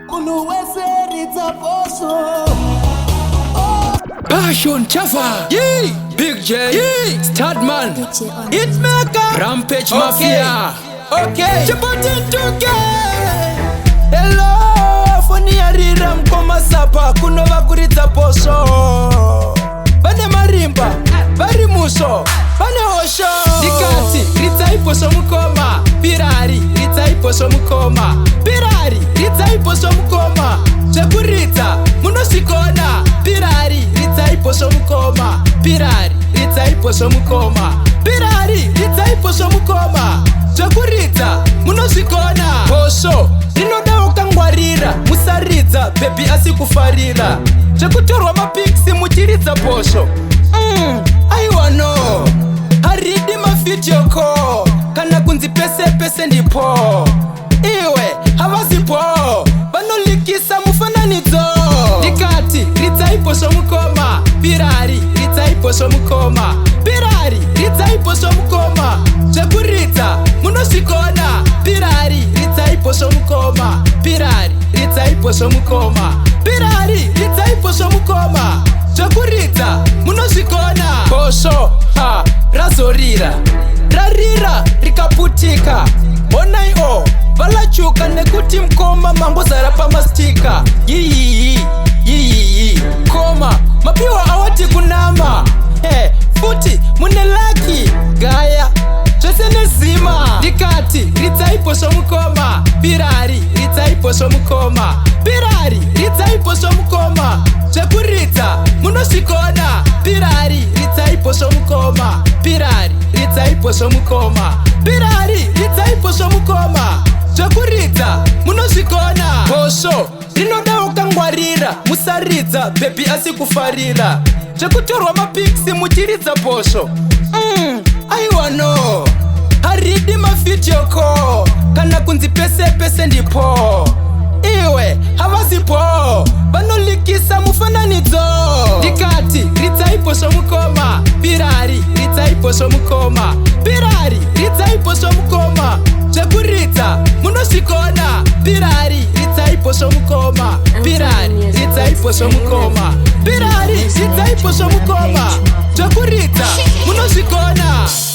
Munhu wese ridza bhosvo. Passion Chafa, Yee! Big J, Yee! Stadman, DJ on. Hitmaker! Rampage Okay. Mafia. Okay. Chipotintuke! Hello, foni yarira mukoma sapa kunova kuridza posvo. Vane marimba, vari musvo, vane hosho. Ndikati ridzai posvo mukoma, pirari ridzai posvo mukoma, Pirari, ridzai posvo mukoma. Zvekuridza munozvigona. Pirari, ridzai posvo mukoma. Pirari, ridzai posvo mukoma. Pirari, ridzai posvo mukoma. Zvekuridza munozvigona. Posvo rinoda ukangwarira, musaridza bhebhi asi kufarira. Zvekutorwa mapikisi muchiridza posvo. Aiwa no. Haridi mavideo call kana kunzi pese pese ndipo. Iwe havazipo vanolikisa mufananidzo. Ndikati ridzai posvo mukoma, pirari ridzai posvo mukoma, Pirari ridzai posvo mukoma. Zvekuridza munozvigona. Pirari ridzai posvo mukoma. Pirari ridzai posvo mukoma. Pirari ridzai posvo mukoma. Zvekuridza munozvigona. Posvo ha razorira, Rarira rikaputika. Honai o valachuka nekuti mukoma mangozara pamastika. Yiyiyi yiyiyi koma mapiwa awati kunama. He futi mune laki gaya zvese nezima. Ndikati ridzai posvo mukoma, pirari ridzai posvo mukoma, Pirari ridzai posvo mukoma. Zvekuridza munozvigona. Pirari ridzai posvo mukoma. Pirari ridzai posvo mukoma. Pirari ridzai posvo mukoma. Zvekuridza munozvigona. Posvo rinoda ukangwarira, musaridza bhebhi asi kufarira. Zvekutorwa mapikisi muchiridza posvo. Aiwa no. Haridi mavideo call kana kunzi pese pese ndipo. Iwe havazipo vanolikisa mufananidzo. Ndikati ridzai posvo mukoma, pirari ridzai posvo mukoma, Pirari ridzai posvo mukoma. Zvekuridza munozvigona. Pirari ridzai posvo mukoma. Pirari ridzai posvo mukoma. Pirari ridzai posvo mukoma. Zvekuridza munozvigona.